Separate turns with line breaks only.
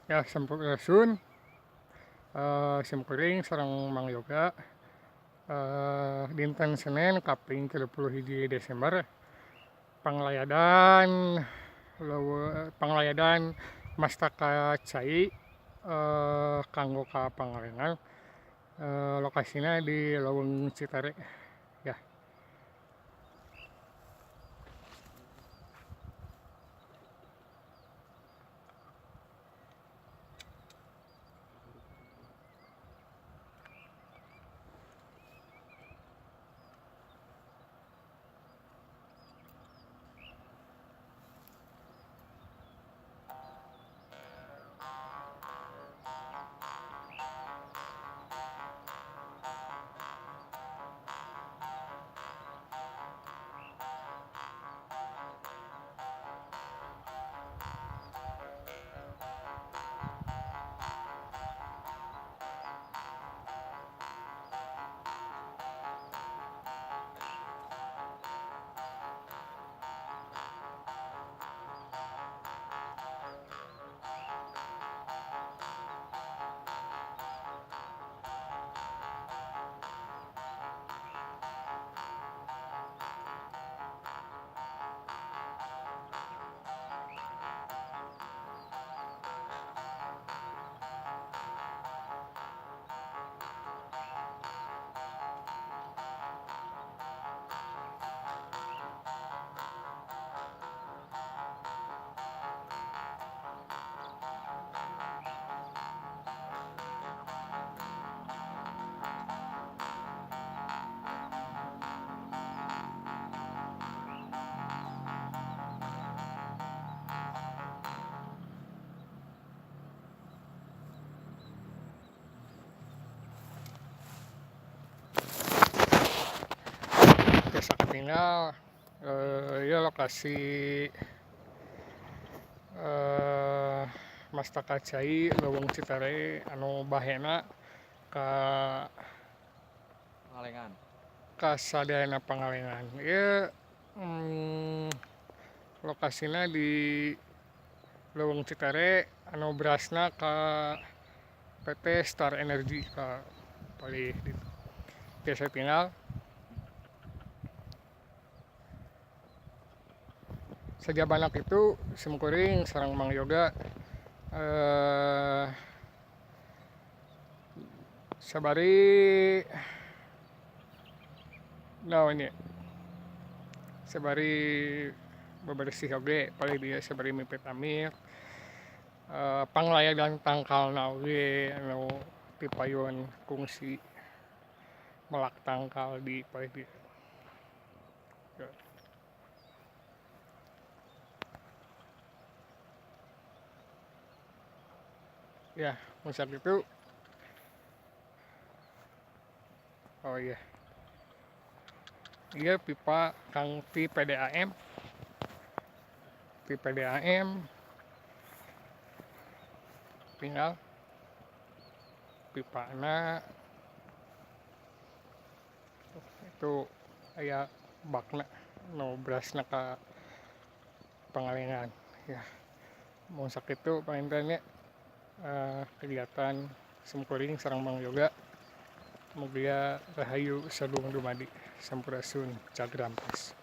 Ya, sampurasun. Simkuring sareng Mang Yoga, dinten Senen kaping 31 Desember panglayadan panglayadan mastaka cai kanggo ka Pangalengan, lokasina di Leuweung Citare ya. Tiasa katinggal ieu lokasi mastaka cai Leuweung Citare anu bahena ka
Pangalengan.
Ka sadayana Pangalengan. Ieu lokasina di Leuweung Citare anu berasna ka PT Star Energy ka palih ditu. Tiasa tinggal sajabana kitu simkuring sareng Mang Yoga sabari naon nya sabari babaresih oge palih dieu sabari mipit amir panglayadan tangkalna oge anu ti payun kungsi melak tangkal di palih dieu. Ya, musab itu. Oh iya. Iya pipa kang ti PDAM. Ti PDAM. Tinggal pipana itu aya bakna nu berasna ka Pangalengan ya. Mun sakitu panginten nya kegiatan simkuring sareng Mang Yoga mugia rahayu sagung dumadi sampurasun cagrampas.